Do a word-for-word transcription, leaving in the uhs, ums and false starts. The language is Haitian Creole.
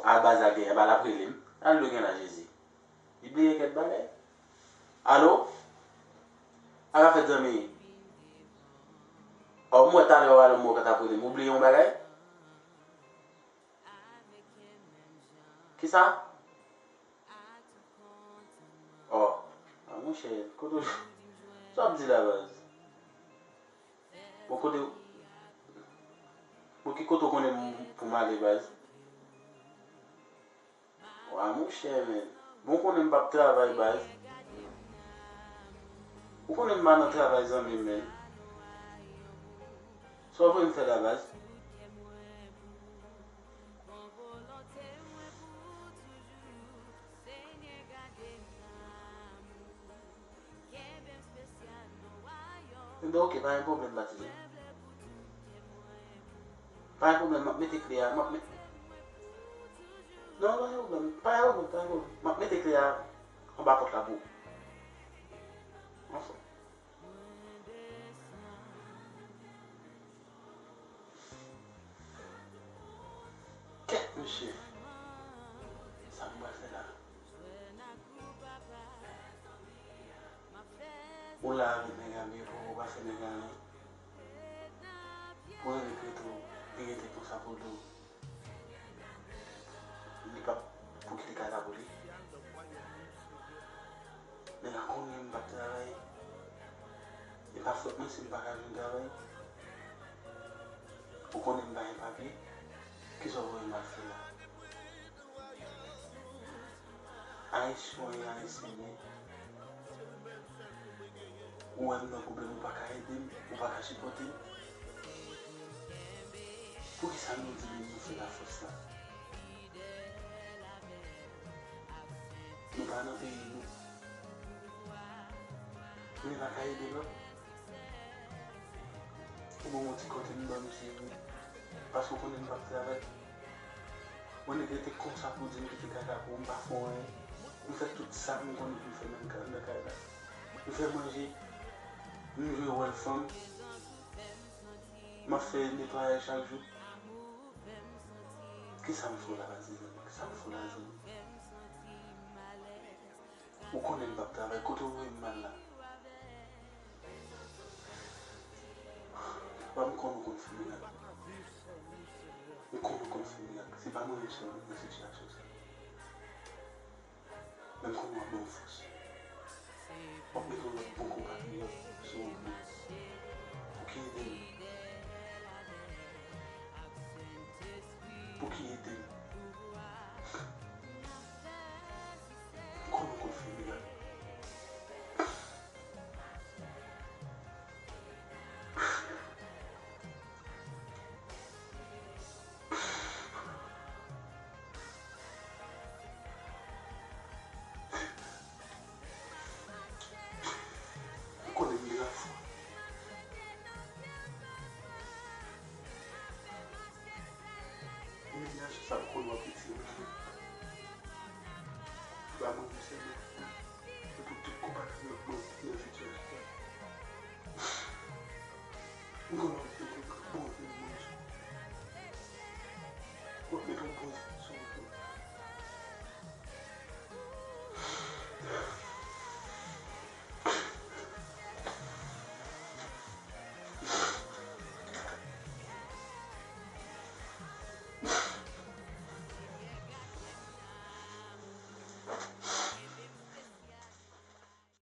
Al baz la genyen, ba l ap rele m. Al dwe gen la Jezi. Li bliye kèk bagay. Alo? Sa ka fèt zanmi? Ò, m wè talè w alo m wè w ka t ap rele m. Ou bliye yon bagay? Kisa? Ò, a monchè, kote w, sa w ap di la baz? Bon, kote, bon, ki kote w konnen m pou m ale baz? Wa monchè, men. Bon, w konnen m p ap travay baz. Ou konnen m pa nan travay zanmi m, men. Sa w vle m fè la baz? Enben, oke, pa gen pwoblèm, patizan. Pa gen pwoblèm, m ap mete kle a, m ap met-, non, pa gen pwoblèm, pa gen pwoblèm, pa gen pwoblèm. M ap mete kle a anba pòt la pou ou. Anfòm. Kèt, mesye. Sa m pral fè la? Ou la avèk nèg a, men pou ou pa fè nèg a anyen. Pou nèg rete, li rete konsa pou di w. Li p ap pou kite kaka pou li. Nèg la konnen m p ap travay. E pa fòt mwen si m pa ka jwenn travay. Ou konnen m pa gen papye. Kisa w voye m al fè la? Ayisyen w ye, Ayisyen m ye. Ou wè m nan pwoblèm, ou pa ka ede m, ou pa ka sipòte m. Poukisa nou di nou fè lafòs la? Nou pa nan peyi nou. Nou pa ka ede lòt. Ou ban m yon ti kote m dòmi, se vre. Paske w konnen m p ap travay. Mwen nèg rete konsa pou di m kite kaka pou m pa fè anyen. M fè tout sa m konnen pou m fè nan kay, nan kay la. M fè manje, m jwe wòl fanm, m ap fè netwayaj chak jou. Kisa m fè w la, patizan? Kisa m fè w la, zanmi? Ou konnen m p ap travay, kote w voye m al la? Papa, m konn ou konn fè mirak. M konn ou konn fè mirak. Se pa mwen menm sèl nan sitiyasyon sa. Men m konn w ap ban m fòs. W ap mete yon lòt bon konpatriyòt sou wout mwen. Pou ki ede m. Pou ki ede m. M konn ou konn fè mirak. Ou konnen m gen lafwa. Mennaj sa m konn w ap retire nan men m. Ba mwen yon sèl lè. E pou tout konpatriyòt mwen ki nan sitiyasyon sa. M konn w ap